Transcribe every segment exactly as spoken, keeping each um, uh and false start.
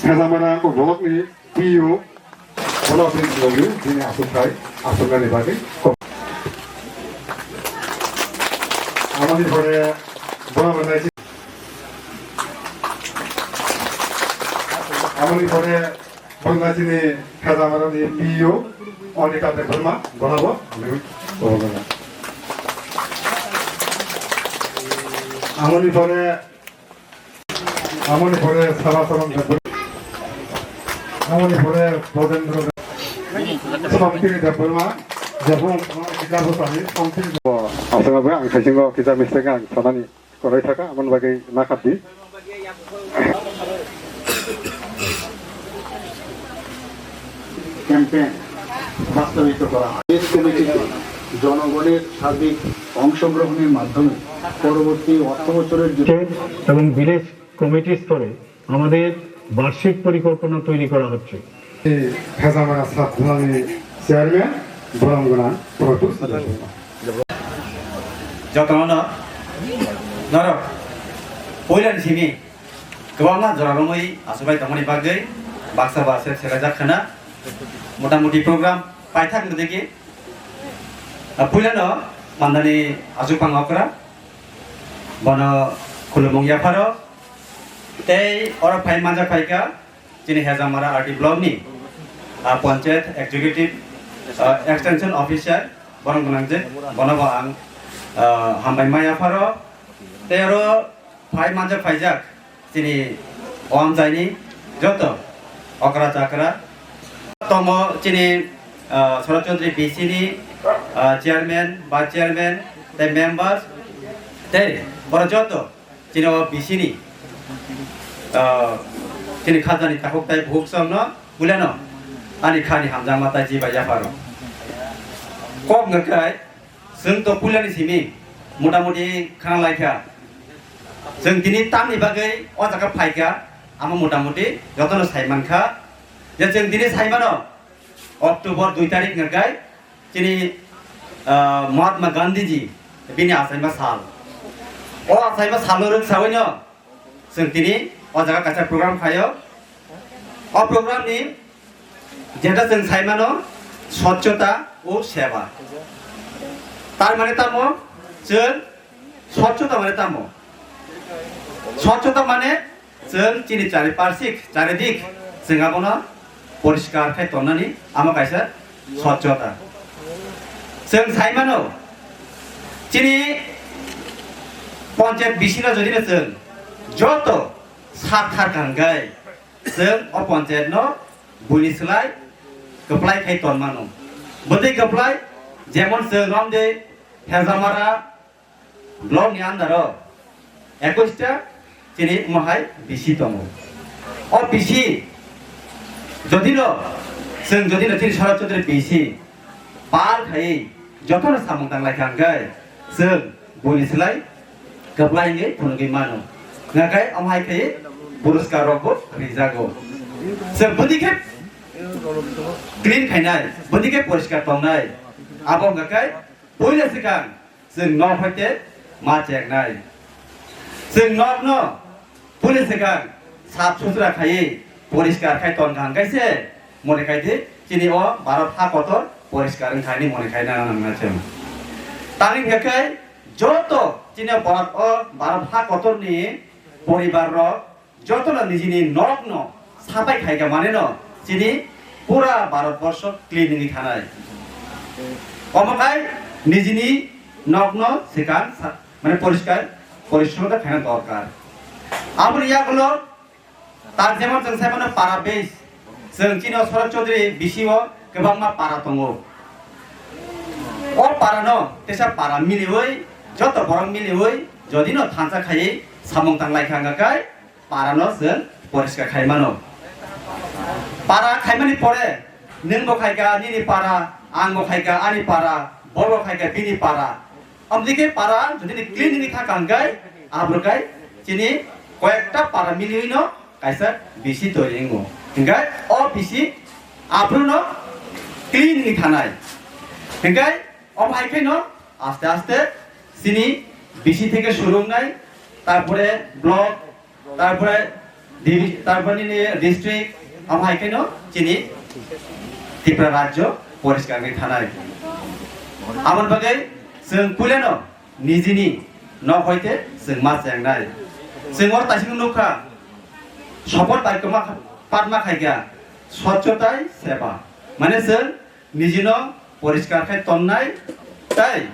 Khajamara block ni P U, bono bini logi bini aswk khai, aswk nani bagwi. Amoni pore bono belai si-, amoni pore Bangla chini Khajamara ni P U Anika Debbarma, bono bo, amoni pore, amoni pore Saba Saram Debbarma, amoni pore Bodendra Deb-, Somtini Debbarma, jabung, kita bo sani, Somtini. Aswk ang thaisingo kita mistake ang sanani. Korai thaka, amon bagwi ma khat di. Campaign বাস্তবায়িত করা হয়। এই কমিটিতে জনগণের সার্বিক অংশগ্রহণের মাধ্যমে পরবর্তী অর্থ বছরের জন্য এবং ভিলেজ কমিটি স্তরে আমাদের বার্ষিক পরিকল্পনা তৈরি করা হচ্ছে। Khajamara Sabthani Chairman, Borom Gwnang Pradyut Debbarma. Jotono norok puilani simi kwbangma jora romwi achubai tongmani bagwi baksa ba se selajak khna. Motamuti program paithak wngtiki, ah, puilano pandani achukphang okra, bono khulumung yapharo, tei oro phai manjak phaikha, chini Hejamara R D block ni, ah, Panchayat Executive, ah, Extension Officer, borok gwnang je, bono bo ang, ah, hambai maya pharo. Tei oro phai manjak phaijak chini o amchaini joto okra chakra. Tomo chini, ah, Sharat Chaudhary B C ni, ah, chairman, vice chairman, tei members, tei borok joto chini o B C ni, ah, chini khajani takhuk tai bukhuk songno, builano ani khani hamjakma tai jiba yapharo. Kok wngkha khe, chwng to puilani simi motamuti khna laikha. Chwng tini tamni bagwi o jaga phaikha, amo motamuti jotono saimankha. Je chwng tini saimano, October dui tarik wngkha khe, Chini, ah, Mahatma Gandhiji bini achaima sal. O achaima salo rwksawi no chwng tini o jaga kaisa program khaio. O program ni jeta chwng saimano swchhota o seba. Tar mane tamo chwng Swchhota mane tamo? Swchhota mane chwng chini chariparshik, charidik chwng abono poriskar khai tonnani, amo kaisa swchhota. Chwng sai mano, chini panchayat bisino jodi no chwng joto sak thar kha hwnkhe, chwng o panchayat no buini slai kwplai khai ton mano. Bwtwi kwplai, jemon chwng romde Hejamara, Block ni under o ekush ta chini mohai B C tongo. O B C jodi no, chwng jodi no chini Sharat Chaudhary B C pal khai joto no samung tang lai kha hwnkhe chwng boni slai kwplai wngwi phunugwi mano. Hwnkhe omo hai khai puraskar rok bo rijago. Chwng bwdwi khe clean khainai, bwdwi khe poriskar tongnai. Abo hwnkhe puila swkang Chwng nok hai te ma chengnai. Chwng nok no puli swkang sap sutra khaiwi poriskar khai ton kha hwnkhe se mone khai di chini o Bharat ha kotor poriskar wng kha hinwi mone khai na nang na chwng. Tang wngkha khe joto chini o Bharat o Bharat ha kotor ni poribar rok jotono nijini nokno sapai khaika maneno chini pura Bharat borsho clean wngwi thanai. Omo khai nijini nokno swkang sa-, mane poriskar porishonno khaina dorkar. Aboni yagulo tak jemon chwng sai mano para base, chwng chini o Sharat Chaudhary B C o kwbangma para tongo. O para no teisa para miliwi, joto borok miliwi jodi no thansa khaiwi samung tang lai kha hwnkha khe, para no chwng poriskar khai mano. Para khaimani pore nwng bo khaika nini para, ang bo khaika ani para, bo bo khaika bini para. Amtwi khe para jodi ni clean wngwi thangkha hwnkhe, abro khai chini koyekta para miliwi no kaisa B C toiri wngo. Hwnkhe o B C abro no clean wngwi thanai. Hwnkhe omo hai khe no aste aste Chini bisi theke shuru wngnai, tarpore block, tarpore divi-, tarpore nini district, amo hai kheno chini Tripura rajyo poriskar wngwi thanai. Aboni bagwi chwng puilano nijini nok hoite chwng ma chengnai. Chwng oro taisingno nukha, sopoth bakyo ma, pat ma khaikha, swachhotai seva. Mane chwng nijino poriskar khai tonnai, tai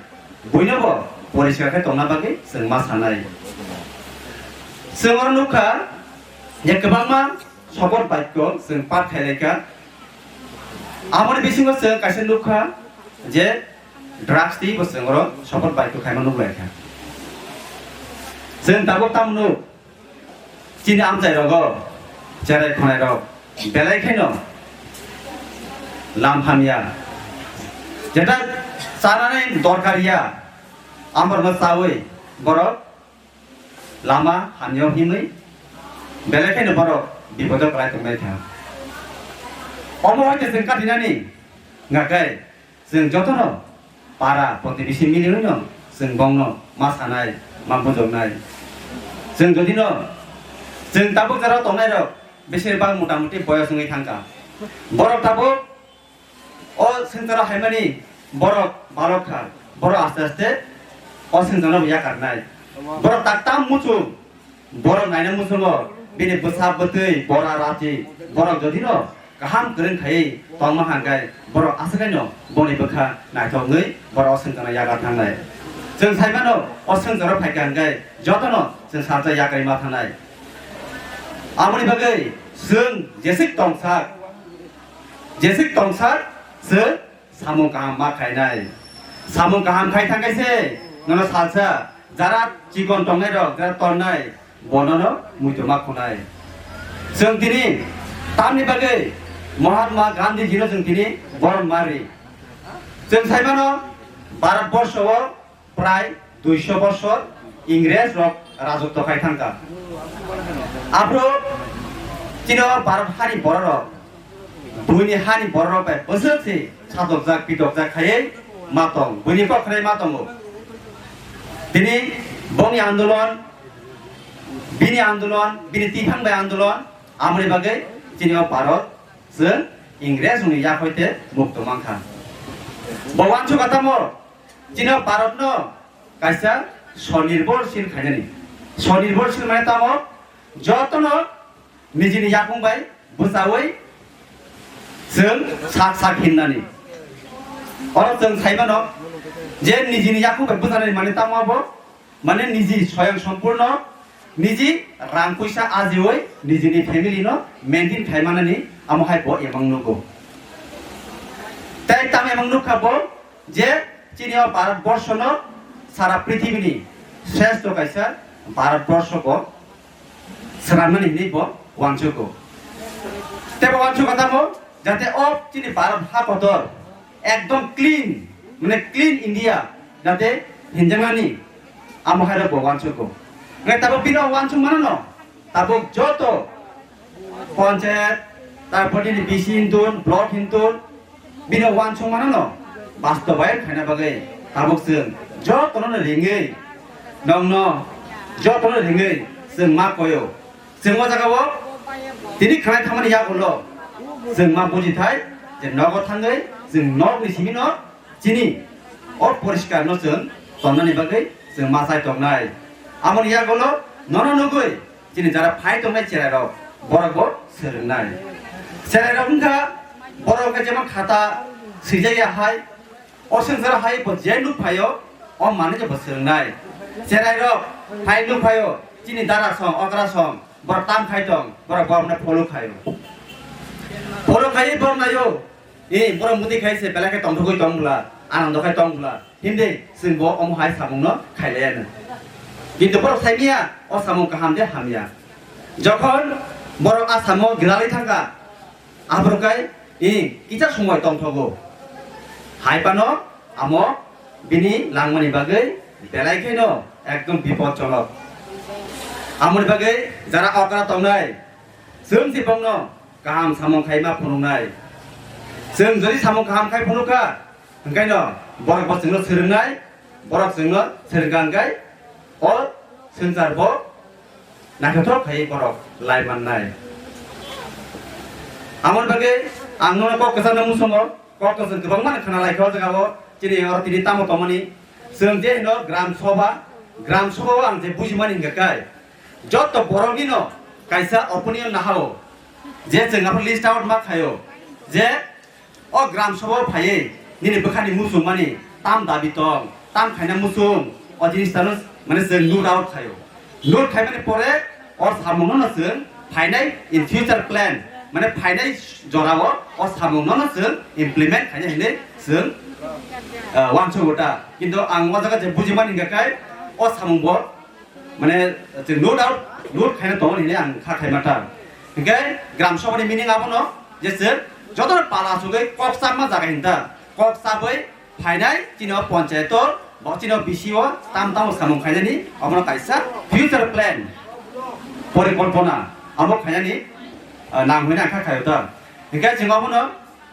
buinobo poriskar khai tongna bagwi chwng ma sanai. Chwng oro nukha je kwbangma sopoth bakyo chwng pat khailaikha. Amoni bisingo chwng kaisa nukha je drugs twibo chwng oro sopoth bakyo khaima nuklaikha. Chwng tabuk tamo nuk? Chini amchai rogo, cherai khonai rok, belai kheno lam hamya. Jeta chanani dorkar ya, amorno chawi borok lama hamya hinwi belai kheno borok bipodo kwlai tongnai kha. Omo hai chwng katinani ngakai. Chwng jotono para protibesi miliwi no chwng bongno ma sanai, ma bujoknai. Chwng jodi no chwng tabuk jora tongnai rok besir bak mota moti boyos wngwi thangkha. Borok tabuk o swngcharo haimani borok balok kha. Borok aste aste o swngcharo yakarnai. Borok tak tam muchung. Borok naina muchungo bini bwsa bwtwi bora rati borok jodi no kaham kwrwng khaiwi tongma hangkai borok aswkaino boni bwkha naithoknwi borok o swngcharno yagar thangnai. Chwng saimano o swngcharo phaikha hangkai jotono chwng salsa yakarwi ma thangnai. Aboni bagwi chwng jesik tongsak, jesik tongsak chwng samung kaham ma khainai. Samung kaham khai thangkai se nono salsa jara chikon tongnai rok, jara tonnai, bonono muitu ma khunai. Chwng tini tamni bagwi Mahatma Gandhi jino chwng tini borom mari. Chwng saimano Bharat borsho o prai duiso bosor Ingres rok rajotto khai thangkha. Aphuru chini o Bharat hani bororok, buini hani bororok bai bwswk se satokjak pitokjak khaiwi ma tong, buini kok khwnai ma tongo. Tini bongni andolon, bini andolon, bini tithang bai andolon, amoni bagwi chini o Bharat chwng Ingres rokni yak hoite mukto mankha. Bo wansukha tamo, chini o Bharat no kaisa sonirbhorshil khainani. Sonirbhorshil mane tamo, jotono nijini yakung bai bwchaui chwng sak sak hinnani. Oro chwng saimano je nijini yakung bai bwchanani mane tamo abo, mane niji soyang sompurno niji rang puisa ajiui nijini family no maintain khaimanani amo hai bo emang nugo. Tai tamo emang nukha bo je chini o Bharat borsho no sara prithibini sreshto kaisa Bharat borsho bo swnamnani hinwi bo uansugo. Tei bo uansugo tamo, jate o chini Bharat ha kotor ekdom clean, mane clean India jate hinjaknani amo hairok bo uansugo. Hwnkhe tabuk bini uansuk mano no, tabuk joto panchayat, tarpor nini B C hintun, block hintun, bini uansuk mano no bastobayon khaina bagwi tabuk chwng jotono no ringwi, nongno jotono ringwi chwng ma koyo. Chwng o jaga o tini khlai thangmani yagulo chwng ma bujithai je nogo thangwi chwng nokni simi no chini o poriskar no chwng tonnani bagwi chwng ma chai tongnai. Amoni yagulo nono nugwi chini jara phai tongnai cherai rok borok bo swrwngnai. Cherai rok wngkha borok khe jemon khata swijak ya hai, o swngcharo hai bo je nuk phaio, o manwi je bo swrwngnai. Cherai rok hai nuk phaio, chini dara song, okra song, borok tam khai tong, borok borokno follow khaio. Follow khai borok naio, e borok muti khai se belai khe tongthogwi tong bwla, anando khai tong bwla. Himde chwng bo omo hai samungno khailaiya no. Kintu borok saimanya o samung kaham de hamya. Jokhon borok a samung gilali thangkha, aphuru kai i kisa sumoi tongthogo. Hai phano amo bini langmani bagwi belai kheno ekdom bipodjonok. Amoni bagwi jara okra tongnai, chwng si bongno kaham samung khaima phunuknai. Chwng jodi samung kaham khai phunukha, hwnkhaino borok bo chwngno swrwngnai, Borok chwngno swrwngkha hwnkhe o swngchar bo naithothok khaiwi borok lai mannai. Amoni bagwi ang nono kok kwchangno muchungo, kok to chwng kwbangma khna laikha o jaga o, chini oro tini tamo tongmani. Chwng je hino gram sabha, gram sabha o ang je bujimani hwnkha khe, joto boroknino kaisa opinion naha o, je chwng abo list out ma khaio, je o gram sabha o phaiwi nini bwkhani muchungmani tam dabi tong, tam khaina muchung, o jinis tano mane chwng note out khaio. Note khaimani pore o samungno no chwng phainai in future plan, mane phainai jorao o samungno no chwng implement khaina hinwi chwng, ah, uansukgo ta. Kintu ang o jaga je bujimani hwnkha khe o samung bo mane chwng note out, note khaina tongo hinwi ang kha khaima ta. Hwnkhe gram sabha ni meaning abono je chwng jotono pala sugwi kok chapma jaga hinta, kok chabwi phainai chini o panchayat o, bo chini o B C o tam tamo samung khainani, omono kaisa future plan, porikolpona abo khainani, ah, nang hwnwi ang kha khaio ta. Hwnkhe chwng omono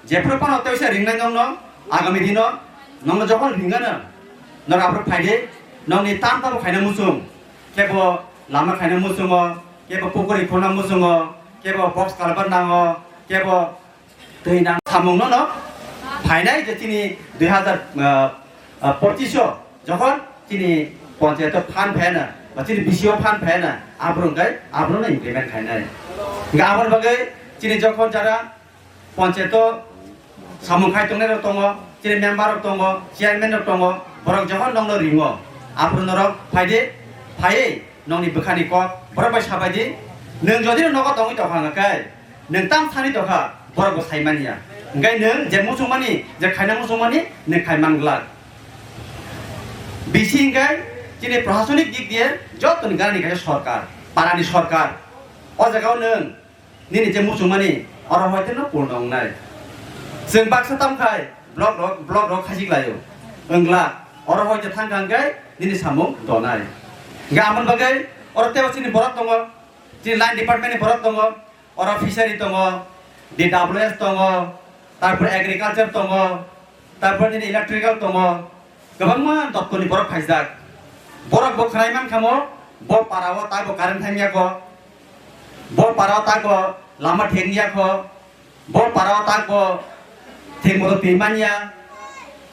jephru phano tei se ringnai nokno, agami dino nokno jokhon ringano, norok aphuru phaidi, nokni tam tamo khaina muchung, kebo lama khaina muchungo, kebo pukuri khuna muchungo, kebo box culvert nango, kebo twi nang samungno no phainai je chini dui hazar, ah, ah, pochish o jokhon chini panchayat o phan phaina, ba chini B C o phan phaina, aphuru hwnkhe aphuru no implement khainai. Hwnkhe aboni bagwi chini jokhon jara panchayat o samung khai tongnai rok tongo, chini member rok tongo, chairman rok tongo, borok jokhon nokno ringo, aphuru norok phaidi, phaiwi nokni bwkhani kok borok bai sabaidi. Nwng jodi nogo tongwi tongkha hwnkhe nwng tam sani tongkha, borok bo sai manya. Hwnkhe nwng je muchungmani, je khaina muchungmani nwng khai man glak. B C hwnkhe chini prosasonik dik diye jotoni ganani kaisa sorkar, parani sorkar. O jagao nwng nini je muchungmani oro hoite no purno wngnai. Chwng baksa tamkhai block rok, block rok khajik laio. Wngla oro hoite thangkha hwnkhe nini samung donai. Hwnkhe amoni bagwi oro teibo chini borok tongo, chini line department ni borok tongo, oro fishery tongo, D W S tongo, tarpor agriculture tongo, tarpor nini electrical tongo, kwbangma doptor ni borok phaijak. Borok bo khwnai mankha mo, bo para o tai bo current thangya kho, bo para o tai bo lama thengya kho, bo para o tai bo thengmo twi manya.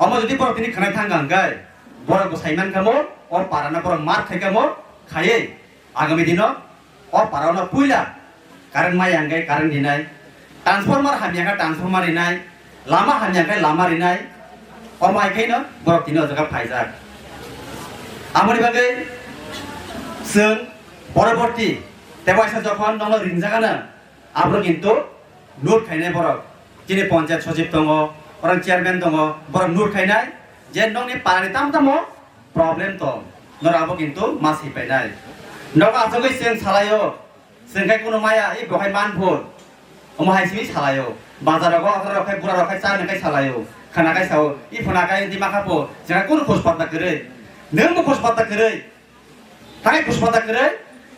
Omo jodi borok tini khwnai thangkha hwnkhe, borok bo sai mankha mo, o para no borok mar khaikha mo, khaiwi agami dino o para o no puila current maya hwnkhe current rinai, transformer hamya khe transformer rinai, lama hamya khe lama rinai, omo hai khe no borok tini o jaga phaijak. Amoni bagwi chwng poroborti tei waisa jokhon nokno ringjak ano, aphuru kintu note khainai borok, chini panchayat sochib tongo, orang chairman tongo, borok note khainai je nokni parani tamo tamo problem tong, norok abo kintu ma swi painai. Nogo achugwi chwng salaio, chwng khai kunu maya, i bo khai man phur. Omo hai simi salaio. Bazar rogo okra rok khai bura rok khai cha nang khai salaio. Khana khai sao, i phuna khai di ma khapo, chwng khai kunu khus patta kwrwi. Nwng bo khus patta kwrwi. Thangwi khus patta kwrwi,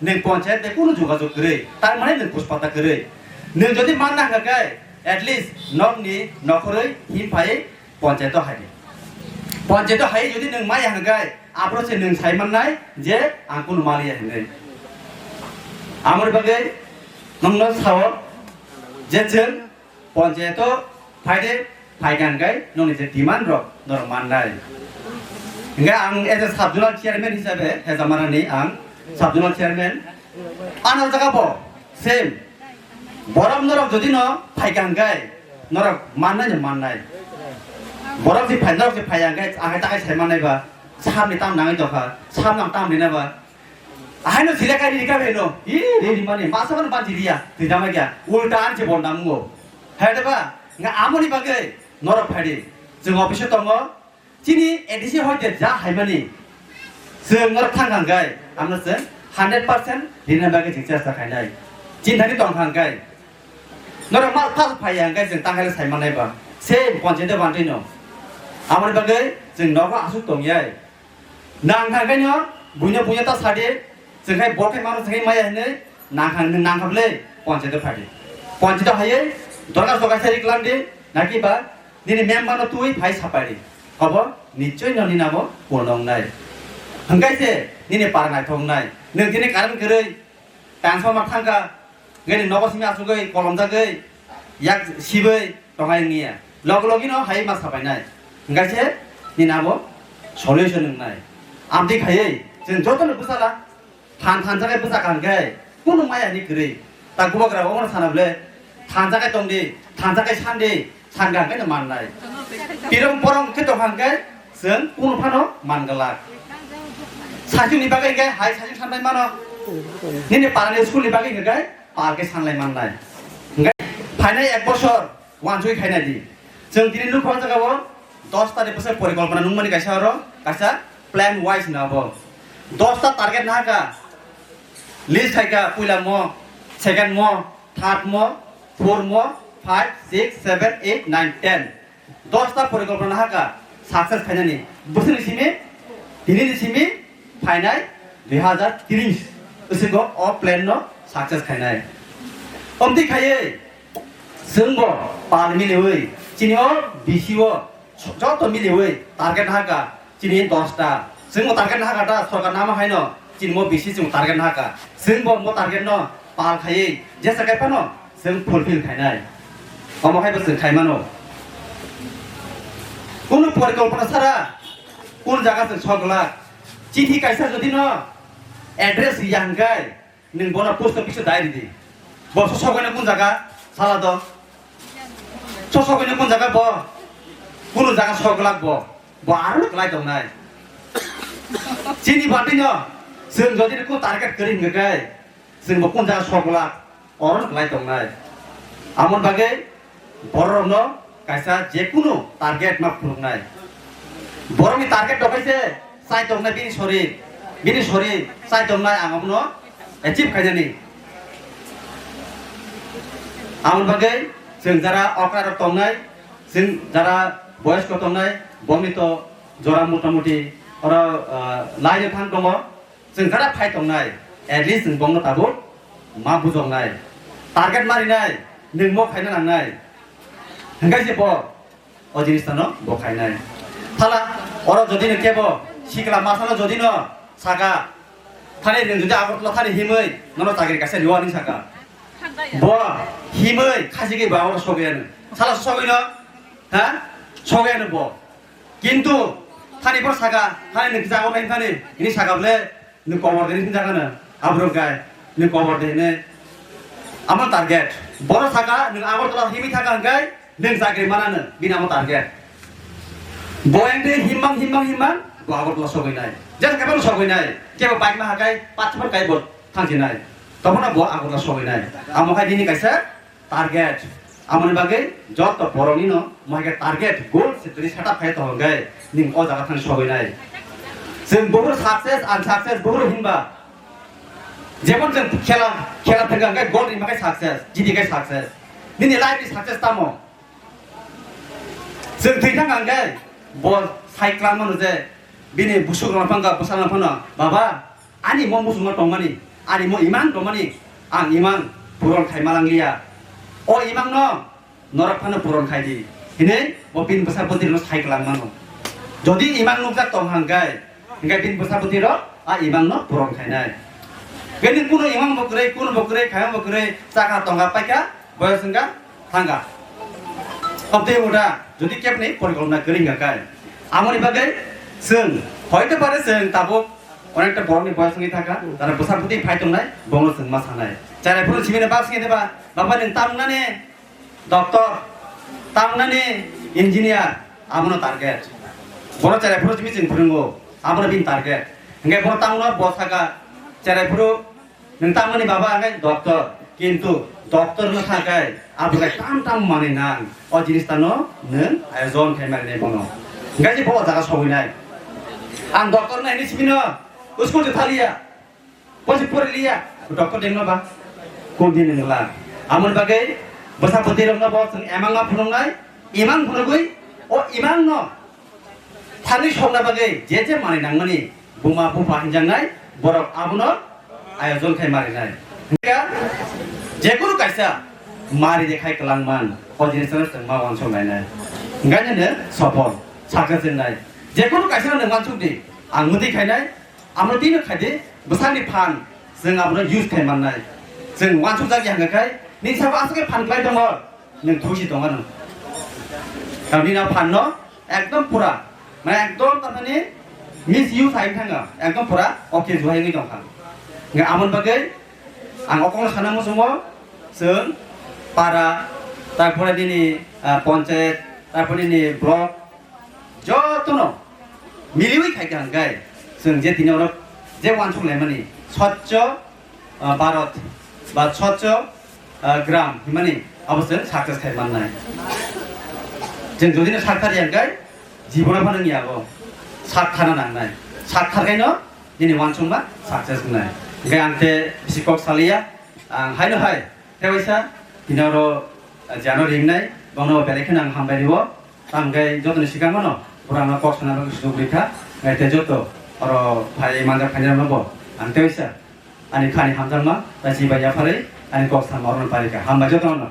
nwng panchayat bai kunu jogajog kwrwi. Tar mane nwng khus patta kwrwi. Nwng jodi man nang kha khai, at least nokni nokhorwi him phai panchayat o hai di. Panchayat o hai jodi nwng maya hwnkhe, aphuru se nwng sai mannai je ang kunu maliya hinwi. Amoni bagwi nwngno sao je chwng panchayat o phai de, phai kha hwnkhe nwngni je demand rok norok mannai. Hwnkhe ang as a sub zonal chairman hisabe hejamanani ang sub zonal chairman. Ano jaga bo same. Borok norok jodi no phai kha hwnkhe norok mannai no mannai. Borok je phai, norok je phai hwnkhe ang takai sai mannai ba, saham ni tam nangwi tongkha, saham nang tam rina ba. Ahaino sila kai rika beno, i re ri mani, masa mani banchi riya, twi jama kya, ulta an che bon damungo. Hai de ba, nga amoni bagwi norok phai di. Chwng office tongo, chini A D C hoite ja haimani, chwng norok thang kha hwnkhe, amno chwng hundred percent rina bagwi chwng chesta khainai. Chinthani tong kha hwnkhe, norok ma phal phai ya hwnkhe chwng tangkhaile sai mannai ba. Se ponchete bantwi no. Amoni bagwi chwng nogo asuk tong yai. Nang kha hwnkhe no, buino buino ta sadi, chwng khai bo khai mano, chwng khai maya hinwi, nang kha, nang kha bwle, ponchete phai di. Ponchete haiwi, dorkar dorkar sai ri klang di, naki ba, nini member no twi phai sapai di. Obo, Nichoi no nini abo purno wngnai. Hwnkhe se nini para naithok wngnai. Nwng tini current kwrwi transformer thangkha, nini nogo simi achugwi kolomjagwi yak sibwi tongnai wngya. Log logino hai ma sapainai. Hwnkhe se nini abo solution wngnai. Amtwi khaiwi chwng jotono bwsala. Than thansa khe bwsa kaham khe kunu maya ni kwrwi. Ta bubagra omo sana bole thansa khe tong di, thansa khe san di, san kaham khe no mannai. Pirong porong khe tong kaham khe chwng kunu phano man glak. Saichung ni bagwi khe hai saichung sanlai mano. Nini para ni school ni bagwi khe pal khe sanlai mannai. Hwnkhe phainai ek bosor wansugwi khaina di. Chwng tini nukha o jaga o dos ta ni bwsai porikolpona nungmani kaisa oro kaisa plan wise na bo. Dos ta target nahaka, list khaika puila mo, second mo, third mo, four mo, five, six, seven, eight, nine, ten. Dos ta porikolpona nahaka success khainani. Bwswkni simi, tini ni simi phainai dui hazar tris bwswk o plan no success khainai. Omtwi khaiwi chwngbo pal miliwi chini o B C o joto miliwi target nahaka chini dos ta. Chwngbo target nahaka ta sorkar nama haino chini mo B C chwng target nahaka. Chwngbo mo target no pal khaiwi jesa kai phano chwng fulfill khainai. Omo hai bo chwng khaimano. Kunu porikolpona sara kunu jaga chwng sok glak. Chithi kaisa jodi no address ya hwnkhe nwng bono post office o dai ridi. Bo so sogwi no kun jaga sala do. So sogwi no kun jaga bo. Kunu jaga sok glak bo. Bo aro no kwlai tongnai. Chini bati no chwng jodi no kunu target kwrwi hwnkhe chwng bo kun jaga sok glak. Oro no kwlai tongnai. Amoni bagwi bororokno kaisa jekunu target ma phunuknai. Borokni target dokhai se chai tongnai bini sorir, bini sorir chai tongnai ang abono achieve khainani. Amoni bagwi chwng jara okra rok tongnai, chwng jara boyosko tongnai, bomni to jora motamuti oro, ah, laino thang tongo. Chwng jara phai tongnai, at least chwng bongno tabuk ma bujoknai. Target marinai, nwng mo khaina nangnai. Hwnkhe se bo o jinis tano bo khainai. Thala, oro jodi no kebo sikla masano jodi no saka, thani nwng jodi Agartala thani himwi nono chakri kaisa riwa hinwi saka. Bo himwi khasiki ba oro sogwi ano. Sala sogwi no, ha? Sogwi ano bo. Kintu thani bo saka, thani nwng kisa abo nai thani, hini saka bole, nwng kobor de hini saka na, aborok gai, nwng kobor de hini. Amo target. Boro saka, nwng Agartala himwi thaka hwnkhe, nwng chakri mana no, bini amo target. Bo engde himmang, himmang, himmang, bo Agartala sogwi nai. Jesa kebang sogwi nai, kebo bike ma hakai, pat chapar kai bo thangsi nai. Tobono bo Agartala sogwi nai. Amo khai bini kaisa target. Amoni bagwi joto borokni no mohai khe target, goal se twi set up khai to hwnkhe nwng o jaga thang sogwi nai. Chwng buphuru success, unsuccess buphuru hinba. Jemon chwng khela, khela thangkha hwnkhe goal ringma khe success, jiti khe success. Nini life ni success tamo? Chwng thwi thangkha hwnkhe bo sai klang mano je bini busuk rok phangkha, bwsa rok phano, "Baba, ani mo muchungma tongmani, ani mo imang tongmani, ang imang puron khaima langliya. O imang no norok phano puron khai di," hinwi bo bini bwsa bwtwi rokno sai klang mano. Jodi imang nukjak tong hwnkhe, hwnkhe bini bwsa bwtwi rok a imang no puron khainai. Bini kunu imang bo kwrwi, kunu bo kwrwi, khaima bo kwrwi, chakha tongkha paikha, boyos wngkha, thangkha. Obtwi uda, jodi kebni porikolpona kwrwi wngkha khe. Amoni bagwi chwng, hoito pare chwng tabuk onekta borokni boyos wngwi thangkha, tara bwsa bwtwi phai tongnai, bono chwng ma sanai. Cherai phuru simi no bak sini deba, "Baba, nwng tam wngnani doctor, tam wngnani engineer," abono target. Boro cherai phuru simi chwng phwrwngo, abono bini target. Hwnkhe bo tamo no bo saka, cherai phuru Nwng tamoni baba hwnkhe doctor, kintu doctor wngna thangkhe abo khe tam tam manwi nang, o jinis tano nwng ayojon khai mari nai bono. Hwnkhe je bo o jaga sogwi nai. Ang doctor wngna hinwi simi no, school se thaliya, poisa pori liya, doctor dengno ba, kun din nwng la. Amoni bagwi bwsa bwtwi rokno bo chwng emang ma phunuknai, imang phunugwi, o imang no Thani sokna bagwi je je manwi nangmani buma bupha hinjaknai borok abono ayojon khai marinai. Hwnkhe jekunu kaisa mari de khai kwlangman o jinisno chwng ma uansuk lainai. Hwnkhe nini sopon success wngnai. Jekono kaisa no nwng wansuk di, ang mudi khainai, amo tino khai di, bwsakni phan, chwng abono use khai mannai. Chwng wansuk jak ya hwnga khai, nini sabo aswk khe phan khlai tongo, nwng thusi tongo nwng. Karon nini a phan no ekdom pura, mane ekdom tamani misuse hai thanga, ekdom pura okay juhai wngwi tongkha. Hwnga amoni bagwi ang o kokno sana muchungo, chwng para, tarpore nini, ah, ponchayat, tarpore nini block, jotono miliwi khai kha hwnkhai chwng je tini oro je wansuk laimani Swachh, ah, Bharat ba Swachh, ah, Gram himani abo chwng success khai mannai. Chwng jodi no sak thar ya hwnkhai jibono phano wngya abo sak thana nangnai. Sak thar khaino nini wansukma success wngnai. Hwnkhe ang te bisi kok saliya, ang haino hai tewaisa tini oro, ah, jano ringnai bongno belai kheno ang hambai rio. Tamo khe jotoni swkang mano, borok ang kok sana bagwi sujuk rikha, nai tei joto oro phai manjak phainai rokno bo ang tei waisa ani khani hamjakma, tei chibai yapharwi ani kok sama orono parikha. Hambai jotono.